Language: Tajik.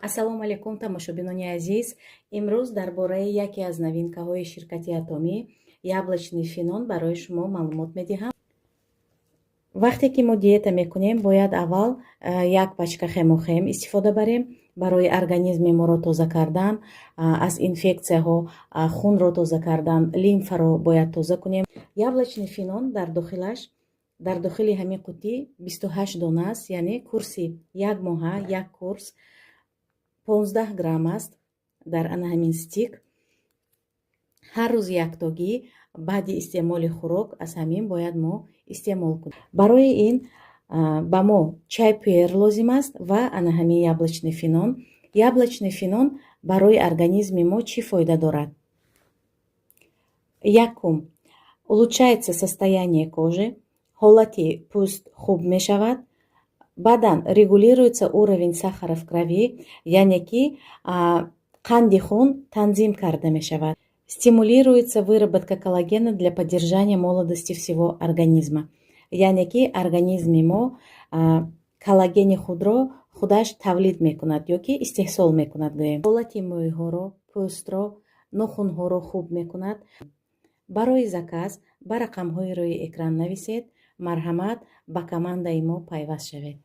Ассалому алайкум, тамошобинони азиз! Имрӯз дар бораи яке аз новинкаҳои ширкати Атомӣ, яблочный фенон, барои шумо маълумот медиҳам. Вақте ки мо диета мекунем, бояд аввал як пачка Хемохим истифода барем барои организми моро тоза кардан аз инфексияҳо, хунро тоза кардан, лимфаро бояд тоза кунем. Яблочный фенон дар дохилаш, дар дохили ҳамин қуттӣ 28 дона аст, яъне курси як моҳа, як курс 15 грамм аст дар ана ҳамин стик. Ҳар рӯз яктогӣ баъди истеъмоли хӯрок аз ҳамин бояд мо истеъмол кунем. Барои ин ба мо чай пуэр лозим аст ва ана ҳамин яблочный фенон. Яблочный фенон барои организми мо чӣ фоида дорад? Якум, улучшается состояние кожи, ҳолати пӯст хуб мешавад. Баъдан регулируется уровень сахара в крови, яъне ки қанди хун танзим карда мешавад. Стимулируется выработка коллагена для поддержания молодости всего организма, яъне ки организми мо коллагени худро худаш тавлид мекунад ё ки истеҳсол мекунад, гӯем. Ҳолати мӯйҳоро, пӯстро, нохунҳоро хуб мекунад. Барои заказ ба рақамҳои рӯи экран нависед. Марҳамат, ба командаи мо пайваст шавед.